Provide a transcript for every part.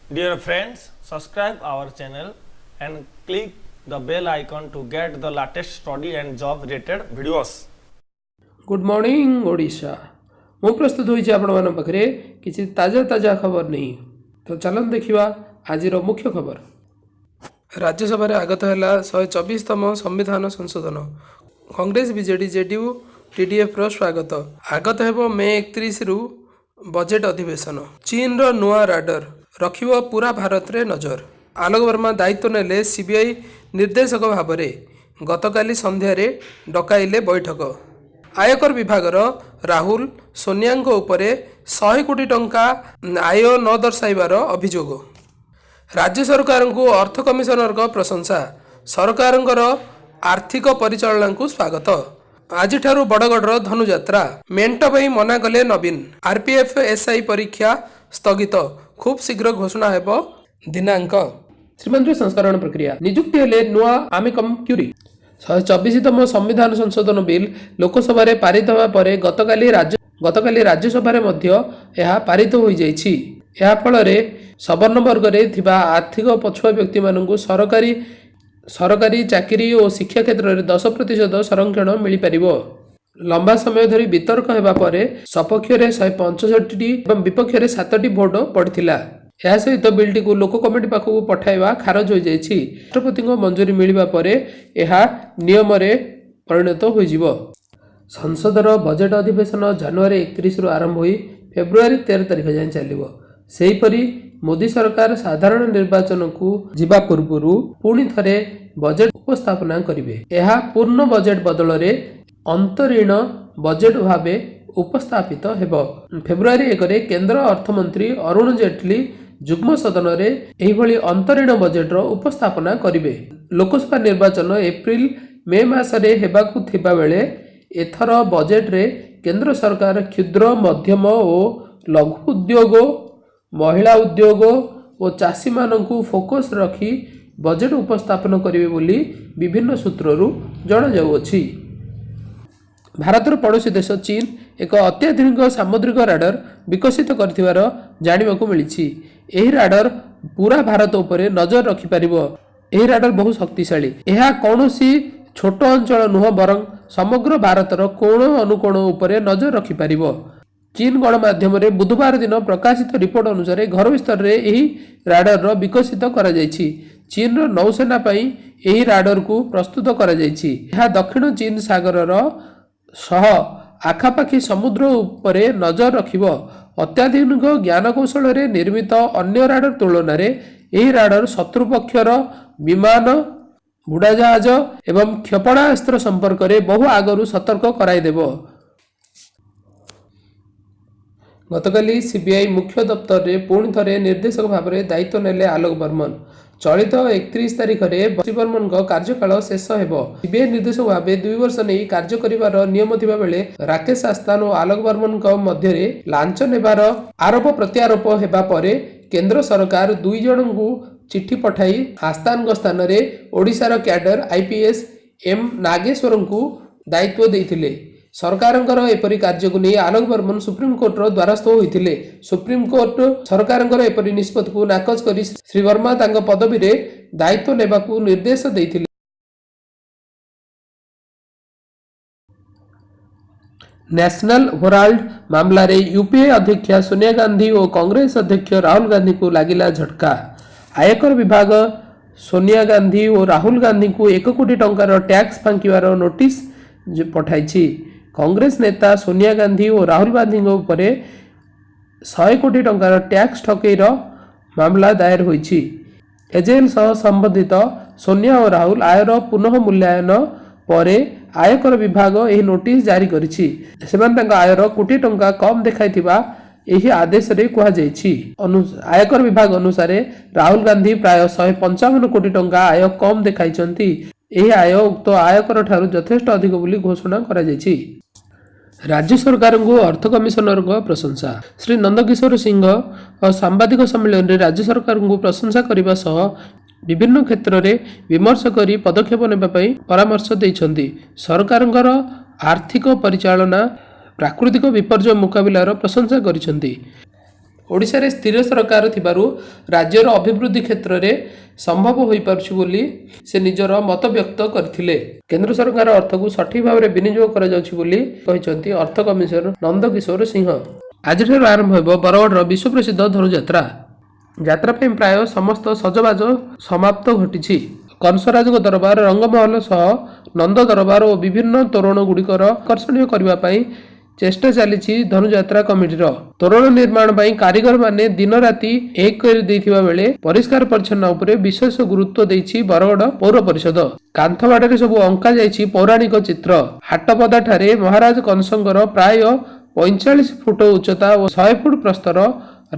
Dear friends, subscribe our channel and click the bell icon to get the latest study and job related videos. Good morning Odisha. ମୁଁ ପ୍ରସ୍ତୁତ ହୋଇଛି ଆପଣମାନଙ୍କ ପାଖରେ କିଛି ତାଜା ତାଜା ଖବର ନେଇ। ତ ଚାଲନ୍ତୁ ଦେଖିବା ଆଜିର ମୁଖ୍ୟ ଖବର। ରାଜ୍ୟସଭାରେ ଆଗତ ହେଲା 124ତମ ସମ୍ବିଧାନ ସଂଶୋଧନ। କଂଗ୍ରେସ, ବିଜେଡି, ଜେଡିୟୁ, ଟିଡିଏଫ୍ର ସ୍ୱାଗତ। ଆଗତ ହେବ ମେ 31ରୁ ବଜେଟ୍ ଅଧିବେଶନ। ଚୀନର ନୂଆ ରାଡର ରଖିବ ପୁରା ଭାରତରେ ନଜର। ଆଲୋକ ବର୍ମା ଦାୟିତ୍ୱ ନେଲେ ସିବିଆଇ ନିର୍ଦ୍ଦେଶକ ଭାବରେ। ଗତକାଲି ସନ୍ଧ୍ୟାରେ ଡକାଇଲେ ବୈଠକ। ଆୟକର ବିଭାଗର ରାହୁଲ, ସୋନିଆଙ୍କ ଉପରେ 100 କୋଟି ଟଙ୍କା ଆୟ ନ ଦର୍ଶାଇବାର ଅଭିଯୋଗ। ରାଜ୍ୟ ସରକାରଙ୍କୁ ଅର୍ଥ କମିଶନରଙ୍କ ପ୍ରଶଂସା। ସରକାରଙ୍କର ଆର୍ଥିକ ପରିଚାଳନାକୁ ସ୍ୱାଗତ। ଆଜିଠାରୁ ବଡ଼ଗଡ଼ର ଧନୁଯାତ୍ରା। ମେଣ୍ଟ ପାଇଁ ମନା କଲେ ନବୀନ। ଆରପିଏଫ୍ ଏସ୍ଆଇ ପରୀକ୍ଷା ସ୍ଥଗିତ। ଖୁବ୍ ଶୀଘ୍ର ଘୋଷଣା ହେବ ଦିନାଙ୍କ। ଶ୍ରୀମନ୍ଦିର ସଂସ୍କରଣ ପ୍ରକ୍ରିୟା। ନିଯୁକ୍ତି ହେଲେ ନୂଆ ଆମିକସ୍ କ୍ୟୁରି। 124ତମ ସମ୍ବିଧାନ ସଂଶୋଧନ ବିଲ୍ ଲୋକସଭାରେ ପାରିତ ହେବା ପରେ ଗତକାଲି ରାଜ୍ୟସଭାରେ ମଧ୍ୟ ଏହା ପାରିତ ହୋଇଯାଇଛି। ଏହା ଫଳରେ ସବର୍ଣ୍ଣ ବର୍ଗରେ ଥିବା ଆର୍ଥିକ ପଛୁଆ ବ୍ୟକ୍ତିମାନଙ୍କୁ ସରକାରୀ ଚାକିରି ଓ ଶିକ୍ଷା କ୍ଷେତ୍ରରେ 10% ସଂରକ୍ଷଣ ମିଳିପାରିବ। ଲମ୍ବା ସମୟ ଧରି ବିତର୍କ ହେବା ପରେ ସପକ୍ଷରେ 165ଟି ଏବଂ ବିପକ୍ଷରେ ସାତଟି ଭୋଟ ପଡ଼ିଥିଲା। ଏହା ସହିତ ବିଲ୍ଟିକୁ ଲୋକ କମିଟି ପାଖକୁ ପଠାଇବା ଖାରଜ ହୋଇଯାଇଛି। ରାଷ୍ଟ୍ରପତିଙ୍କ ମଞ୍ଜୁରୀ ମିଳିବା ପରେ ଏହା ନିୟମରେ ପରିଣତ ହୋଇଯିବ। ସଂସଦର ବଜେଟ୍ ଅଧିବେଶନ ଜାନୁଆରୀ 31ରୁ ଆରମ୍ଭ ହୋଇ ଫେବୃଆରୀ 13 ତାରିଖ ଯାଏଁ ଚାଲିବ। ସେହିପରି ମୋଦି ସରକାର ସାଧାରଣ ନିର୍ବାଚନକୁ ଯିବା ପୂର୍ବରୁ ପୁଣି ଥରେ ବଜେଟ୍ ଉପସ୍ଥାପନା କରିବେ। ଏହା ପୂର୍ଣ୍ଣ ବଜେଟ୍ ବଦଳରେ ଅନ୍ତରୀଣ ବଜେଟ୍ ଭାବେ ଉପସ୍ଥାପିତ ହେବ। ଫେବୃଆରୀ 1ରେ କେନ୍ଦ୍ର ଅର୍ଥମନ୍ତ୍ରୀ ଅରୁଣ ଜେଟଲୀ ଯୁଗ୍ମ ସଦନରେ ଏହିଭଳି ଅନ୍ତରୀଣ ବଜେଟର ଉପସ୍ଥାପନା କରିବେ। ଲୋକସଭା ନିର୍ବାଚନ ଏପ୍ରିଲ ମେ ମାସରେ ହେବାକୁ ଥିବାବେଳେ ଏଥର ବଜେଟରେ କେନ୍ଦ୍ର ସରକାର କ୍ଷୁଦ୍ର, ମଧ୍ୟମ ଓ ଲଘୁ ଉଦ୍ୟୋଗ, ମହିଳା ଉଦ୍ୟୋଗ ଓ ଚାଷୀମାନଙ୍କୁ ଫୋକସ୍ ରଖି ବଜେଟ୍ ଉପସ୍ଥାପନ କରିବେ ବୋଲି ବିଭିନ୍ନ ସୂତ୍ରରୁ ଜଣାଯାଉଅଛି। ଭାରତର ପଡ଼ୋଶୀ ଦେଶ ଚୀନ ଏକ ଅତ୍ୟାଧୁନିକ ସାମୁଦ୍ରିକ ରାଡର ବିକଶିତ କରିଥିବାର ଜାଣିବାକୁ ମିଳିଛି। ଏହି ରାଡର ପୁରା ଭାରତ ଉପରେ ନଜର ରଖିପାରିବ। ଏହି ରାଡର ବହୁ ଶକ୍ତିଶାଳୀ। ଏହା କୌଣସି ଛୋଟ ଅଞ୍ଚଳ ନୁହଁ, ବରଂ ସମଗ୍ର ଭାରତର କୋଣ ଅନୁକୋଣ ଉପରେ ନଜର ରଖିପାରିବ। ଚୀନ ଗଣମାଧ୍ୟମରେ ବୁଧବାର ଦିନ ପ୍ରକାଶିତ ରିପୋର୍ଟ ଅନୁସାରେ ଘରୋଇ ସ୍ତରରେ ଏହି ରାଡରର ବିକଶିତ କରାଯାଇଛି। ଚୀନର ନୌସେନା ପାଇଁ ଏହି ରାଡରକୁ ପ୍ରସ୍ତୁତ କରାଯାଇଛି। ଏହା ଦକ୍ଷିଣ ଚୀନ ସାଗରର ସହ ଆଖାପାଖି ସମୁଦ୍ର ଉପରେ ନଜର ରଖିବ। ଅତ୍ୟାଧୁନିକ ଜ୍ଞାନକୌଶଳରେ ନିର୍ମିତ ଅନ୍ୟ ରାଡର ତୁଳନାରେ ଏହି ରାଡର ଶତ୍ରୁପକ୍ଷର ବିମାନ, ବୁଡ଼ାଜାହାଜ ଏବଂ କ୍ଷେପଣାସ୍ତ୍ର ସମ୍ପର୍କରେ ବହୁ ଆଗରୁ ସତର୍କ କରାଇଦେବ। ଗତକାଲି ସିବିଆଇ ମୁଖ୍ୟ ଦପ୍ତରରେ ପୁଣି ଥରେ ନିର୍ଦ୍ଦେଶକ ଭାବରେ ଦାୟିତ୍ୱ ନେଲେ ଆଲୋକ ବର୍ମନ। ଚଳିତ 31 ତାରିଖରେ ଶ୍ରୀ ବର୍ମନଙ୍କ କାର୍ଯ୍ୟକାଳ ଶେଷ ହେବ। ସିବିଆଇ ନିର୍ଦ୍ଦେଶକ ଭାବେ 2 ବର୍ଷ ନେଇ କାର୍ଯ୍ୟ କରିବାର ନିୟମ ଥିବାବେଳେ ରାକେଶ ଆସ୍ଥାନା ଓ ଆଲୋକ ବର୍ମନଙ୍କ ମଧ୍ୟରେ ଲାଞ୍ଚ ନେବାର ଆରୋପ ପ୍ରତ୍ୟାରୋପ ହେବା ପରେ କେନ୍ଦ୍ର ସରକାର ଦୁଇ ଜଣଙ୍କୁ ଚିଠି ପଠାଇ ଆସ୍ଥାନାଙ୍କ ସ୍ଥାନରେ ଓଡ଼ିଶାର କ୍ୟାଡର ଆଇପିଏସ୍ ଏମ୍ ନାଗେଶ୍ୱରନଙ୍କୁ ଦାୟିତ୍ୱ ଦେଇଥିଲେ। ସରକାରଙ୍କର ଏପରି କାର୍ଯ୍ୟକୁ ନେଇ ଆଲୋକ ବର୍ମନ ସୁପ୍ରିମକୋର୍ଟର ଦ୍ୱାରସ୍ଥ ହୋଇଥିଲେ। ସୁପ୍ରିମକୋର୍ଟ ସରକାରଙ୍କର ଏପରି ନିଷ୍ପତ୍ତିକୁ ନାକଚ କରି ଶ୍ରୀ ବର୍ମା ତାଙ୍କ ପଦବୀରେ ଦାୟିତ୍ୱ ନେବାକୁ ନିର୍ଦ୍ଦେଶ ଦେଇଥିଲେ। ନ୍ୟାସନାଲ ହେରାଲ୍ଡ ମାମଲାରେ ୟୁପିଏ ଅଧ୍ୟକ୍ଷା ସୋନିଆ ଗାନ୍ଧୀ ଓ କଂଗ୍ରେସ ଅଧ୍ୟକ୍ଷ ରାହୁଲ ଗାନ୍ଧୀଙ୍କୁ ଲାଗିଲା ଝଟକା। ଆୟକର ବିଭାଗ ସୋନିଆ ଗାନ୍ଧୀ ଓ ରାହୁଲ ଗାନ୍ଧୀଙ୍କୁ 1 କୋଟି ଟଙ୍କାର ଟ୍ୟାକ୍ସ ଫାଙ୍କିବାର ନୋଟିସ ପଠାଇଛି। କଂଗ୍ରେସ ନେତା ସୋନିଆ ଗାନ୍ଧୀ ଓ ରାହୁଲ ଗାନ୍ଧୀଙ୍କ ଉପରେ 100 କୋଟି ଟଙ୍କାର ଟ୍ୟାକ୍ସ ଠକେଇର ମାମଲା ଦାୟର ହୋଇଛି। ଏଜେଏଲ୍ ସହ ସମ୍ବନ୍ଧିତ ସୋନିଆ ଓ ରାହୁଲ ଆୟର ପୁନଃ ମୂଲ୍ୟାୟନ ପରେ ଆୟକର ବିଭାଗ ଏହି ନୋଟିସ ଜାରି କରିଛି। ସେମାନେ ତାଙ୍କ ଆୟର କୋଟିଏ ଟଙ୍କା କମ୍ ଦେଖାଇଥିବା ଏହି ଆଦେଶରେ କୁହାଯାଇଛି। ଆୟକର ବିଭାଗ ଅନୁସାରେ ରାହୁଲ ଗାନ୍ଧୀ ପ୍ରାୟ 155 କୋଟି ଟଙ୍କା ଆୟ କମ୍ ଦେଖାଇଛନ୍ତି। ଏହି ଆୟ ଉକ୍ତ ଆୟକର ଠାରୁ ଯଥେଷ୍ଟ ଅଧିକ ବୋଲି ଘୋଷଣା କରାଯାଇଛି। ରାଜ୍ୟ ସରକାରଙ୍କୁ ଅର୍ଥ କମିଶନରଙ୍କ ପ୍ରଶଂସା। ଶ୍ରୀ ନନ୍ଦକିଶୋର ସିଂହ ସାମ୍ବାଦିକ ସମ୍ମିଳନୀରେ ରାଜ୍ୟ ସରକାରଙ୍କୁ ପ୍ରଶଂସା କରିବା ସହ ବିଭିନ୍ନ କ୍ଷେତ୍ରରେ ବିମର୍ଶ କରି ପଦକ୍ଷେପ ନେବା ପାଇଁ ପରାମର୍ଶ ଦେଇଛନ୍ତି। ସରକାରଙ୍କର ଆର୍ଥିକ ପରିଚାଳନା, ପ୍ରାକୃତିକ ବିପର୍ଯ୍ୟୟ ମୁକାବିଲାର ପ୍ରଶଂସା କରିଛନ୍ତି। ଓଡ଼ିଶାରେ ସ୍ଥିର ସରକାର ଥିବାରୁ ରାଜ୍ୟର ଅଭିବୃଦ୍ଧି କ୍ଷେତ୍ରରେ ସମ୍ଭବ ହୋଇପାରୁଛି ବୋଲି ସେ ନିଜର ମତବ୍ୟକ୍ତ କରିଥିଲେ। କେନ୍ଦ୍ର ସରକାର ଅର୍ଥକୁ ସଠିକ୍ ଭାବରେ ବିନିଯୋଗ କରାଯାଉଛି ବୋଲି କହିଛନ୍ତି ଅର୍ଥ କମିଶନର ନନ୍ଦକିଶୋର ସିଂହ। ଆଜିଠାରୁ ଆରମ୍ଭ ହେବ ବରଗଡ଼ର ବିଶ୍ୱପ୍ରସିଦ୍ଧ ଧନୁଯାତ୍ରା। ଯାତ୍ରା ପାଇଁ ପ୍ରାୟ ସମସ୍ତ ସଜବାଜ ସମାପ୍ତ ଘଟିଛି। କଂସରାଜଙ୍କ ଦରବାର, ରଙ୍ଗମହଲ ସହ ନନ୍ଦ ଦରବାର ଓ ବିଭିନ୍ନ ତୋରଣ ଗୁଡ଼ିକର ଆକର୍ଷଣୀୟ କରିବା ପାଇଁ ଚେଷ୍ଟା ଚାଲିଛି ଧନୁଯାତ୍ରା କମିଟିର। ତୋରଣ ନିର୍ମାଣ ପାଇଁ କାରିଗରମାନେ ଦିନ ରାତି ଏକ କରି ଦେଇଥିବା ବେଳେ ପରିଷ୍କାର ପରିଚ୍ଛନ୍ନ ଉପରେ ବିଶେଷ ଗୁରୁତ୍ୱ ଦେଇଛି ବରଗଡ଼ ପୌର ପରିଷଦ। କାନ୍ଥବାଡ଼ରେ ସବୁ ଅଙ୍କା ଯାଇଛି ପୌରାଣିକ ଚିତ୍ର। ହାଟପଦା ଠାରେ ମହାରାଜ କଂସଙ୍କର ପ୍ରାୟ 45 ଫୁଟ ଉଚ୍ଚତା ଓ 100 ଫୁଟ ପ୍ରସ୍ତର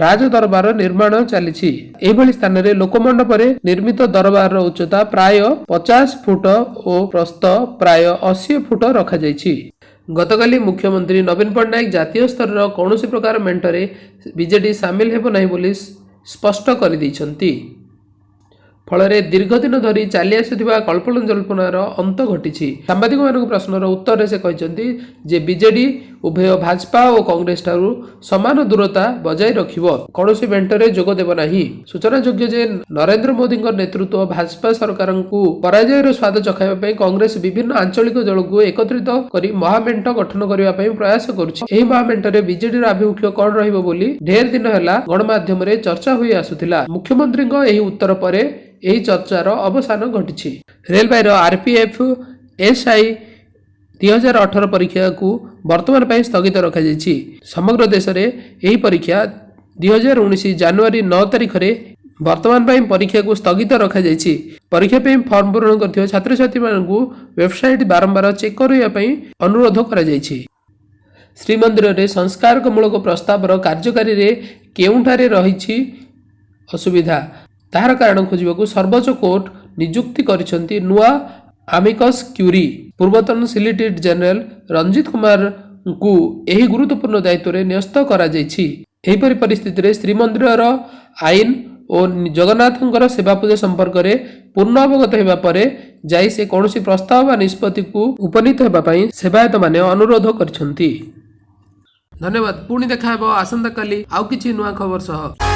ରାଜ ଦରବାର ନିର୍ମାଣ ଚାଲିଛି। ଏହିଭଳି ସ୍ଥାନରେ ଲୋକମଣ୍ଡପରେ ନିର୍ମିତ ଦରବାରର ଉଚ୍ଚତା ପ୍ରାୟ 50 ଫୁଟ ଓ ପ୍ରସ୍ତ ପ୍ରାୟ 80 ଫୁଟ ରଖାଯାଇଛି। ଗତକାଲି ମୁଖ୍ୟମନ୍ତ୍ରୀ ନବୀନ ପଟ୍ଟନାୟକ ଜାତୀୟ ସ୍ତରର କୌଣସି ପ୍ରକାର ମେଣ୍ଟରେ ବିଜେଡି ସାମିଲ ହେବ ନାହିଁ ବୋଲି ସ୍ପଷ୍ଟ କରିଦେଇଛନ୍ତି। ଫଳରେ ଦୀର୍ଘ ଦିନ ଧରି ଚାଲି ଆସୁଥିବା କଳ୍ପନା ଜଳ୍ପନାର ଅନ୍ତ ଘଟିଛି। ସାମ୍ବାଦିକମାନଙ୍କ ପ୍ରଶ୍ନର ଉତ୍ତରରେ ସେ କହିଛନ୍ତି ଯେ ବିଜେଡି ଉଭୟ ଭାଜପା ଓ କଂଗ୍ରେସ ଠାରୁ ସମାନ ଦୂରତା ବଜାୟ ରଖିବ, କୌଣସି ମେଣ୍ଟରେ ଯୋଗ ଦେବ ନାହିଁ। ସୂଚନାଯୋଗ୍ୟ ଯେ ନରେନ୍ଦ୍ର ମୋଦିଙ୍କ ନେତୃତ୍ୱ ଭାଜପା ସରକାରଙ୍କୁ ପରାଜୟର ସ୍ୱାଦ ଚଖାଇବା ପାଇଁ କଂଗ୍ରେସ ବିଭିନ୍ନ ଆଞ୍ଚଳିକ ଦଳକୁ ଏକତ୍ରିତ କରି ମହାମେଣ୍ଟ ଗଠନ କରିବା ପାଇଁ ପ୍ରୟାସ କରୁଛି। ଏହି ମହାମେଣ୍ଟରେ ବିଜେଡିର ଆଭିମୁଖ୍ୟ କଣ ରହିବ ବୋଲି ଢେର ଦିନ ହେଲା ଗଣମାଧ୍ୟମରେ ଚର୍ଚ୍ଚା ହୋଇ ଆସୁଥିଲା। ମୁଖ୍ୟମନ୍ତ୍ରୀଙ୍କ ଏହି ଉତ୍ତର ପରେ ଏହି ଚର୍ଚ୍ଚାର ଅବସାନ ଘଟିଛି। ରେଳବାଇର ଆରପିଏଫ୍ ଏସ୍ଆଇ 2018 ପରୀକ୍ଷାକୁ ବର୍ତ୍ତମାନ ପାଇଁ ସ୍ଥଗିତ ରଖାଯାଇଛି। ସମଗ୍ର ଦେଶରେ ଏହି ପରୀକ୍ଷା 2019 ଜାନୁଆରୀ 9 ତାରିଖରେ। ବର୍ତ୍ତମାନ ପାଇଁ ପରୀକ୍ଷାକୁ ସ୍ଥଗିତ ରଖାଯାଇଛି। ପରୀକ୍ଷା ପାଇଁ ଫର୍ମ ପୂରଣ କରିଥିବା ଛାତ୍ରଛାତ୍ରୀମାନଙ୍କୁ ୱେବସାଇଟ୍ ବାରମ୍ବାର ଚେକ୍ କରିବା ପାଇଁ ଅନୁରୋଧ କରାଯାଇଛି। ଶ୍ରୀମନ୍ଦିରରେ ସଂସ୍କାରମୂଳକ ପ୍ରସ୍ତାବର କାର୍ଯ୍ୟକାରୀରେ କେଉଁଠାରେ ରହିଛି ଅସୁବିଧା, ତାହାର କାରଣ ଖୋଜିବାକୁ ସର୍ବୋଚ୍ଚ କୋର୍ଟ ନିଯୁକ୍ତି କରିଛନ୍ତି ନୂଆ ଆମିକସ୍ କ୍ୟୁରି। ପୂର୍ବତନ ସଲିସିଟର ଜେନେରାଲ ରଞ୍ଜିତ କୁମାରଙ୍କୁ ଏହି ଗୁରୁତ୍ୱପୂର୍ଣ୍ଣ ଦାୟିତ୍ୱରେ ନ୍ୟସ୍ତ କରାଯାଇଛି। ଏହିପରି ପରିସ୍ଥିତିରେ ଶ୍ରୀମନ୍ଦିରର ଆଇନ ଓ ଜଗନ୍ନାଥଙ୍କର ସେବାପୂଜା ସମ୍ପର୍କରେ ପୂର୍ଣ୍ଣ ଅବଗତ ହେବା ପରେ ଯାଇ ସେ କୌଣସି ପ୍ରସ୍ତାବ ବା ନିଷ୍ପତ୍ତିକୁ ଉପନୀତ ହେବା ପାଇଁ ସେବାୟତମାନେ ଅନୁରୋଧ କରିଛନ୍ତି। ଧନ୍ୟବାଦ। ପୁଣି ଦେଖା ହେବ ଆସନ୍ତାକାଲି ଆଉ କିଛି ନୂଆ ଖବର ସହ।